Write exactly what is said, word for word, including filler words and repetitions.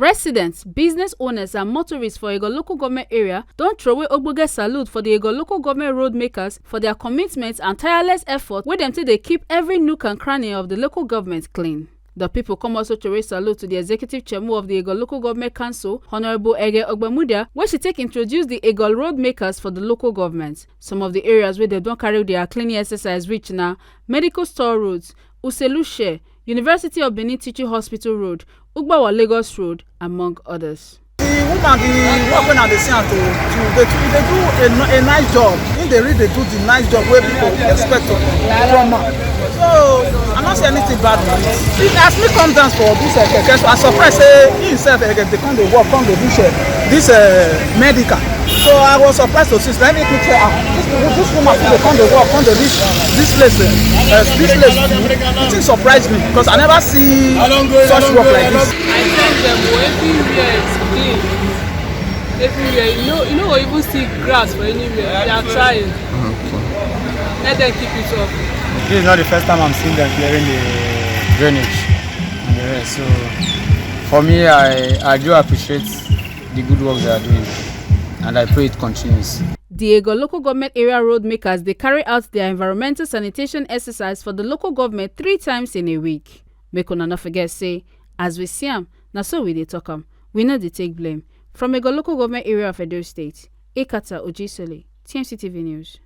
Residents, business owners and motorists for Ego local government area don throway ogbonge salute for the Ego local government road makers for their commitment and tireless effort wey dem take dey keep every nook and cranny of the local government clean. The people come also throway salute to the executive chairman of the Ego local government council, Honorable Ege Ogbemudia, wey she take introduce the Ego road makers for the local government. Some of the areas wey dem don carry their cleaning exercise reach na Medical Store Road, Uselushe, University of Benin Teaching Hospital Road, Ugbawa Lagos Road, among others. The woman, the work wey I dey see am to do, dey do, dey do a, a nice job. He dey really dey do the nice job wey people expect to from am. So I no see anything bad with it. As me come down for this uh, keke, so I surprise say he himself uh, dey come dey work, come dey do uh, this uh, medical. So I was surprised to see. So let me quick say, ah, this, this woman still dey come dey work, come dey reach this place. Uh, uh, this place, it surprised me because I never see such work like this. I thank them. Oh, everywhere is clean. Everywhere, you know, you know, even see grass for anywhere. They are trying. Okay. Let them keep it up. This is not the first time I'm seeing them clearing the drainage and the rest. So, for me, I, I do appreciate the good work they are doing, and I pray it continues. The Ego local government area road makers dey carry out their environmental sanitation exercise for the local government three times in a week. Make una no forget say, as we see am, na so we dey talk am. We no dey take blame. From Ego local government area of Edo State, Ekata Ojisole, T M C T V News.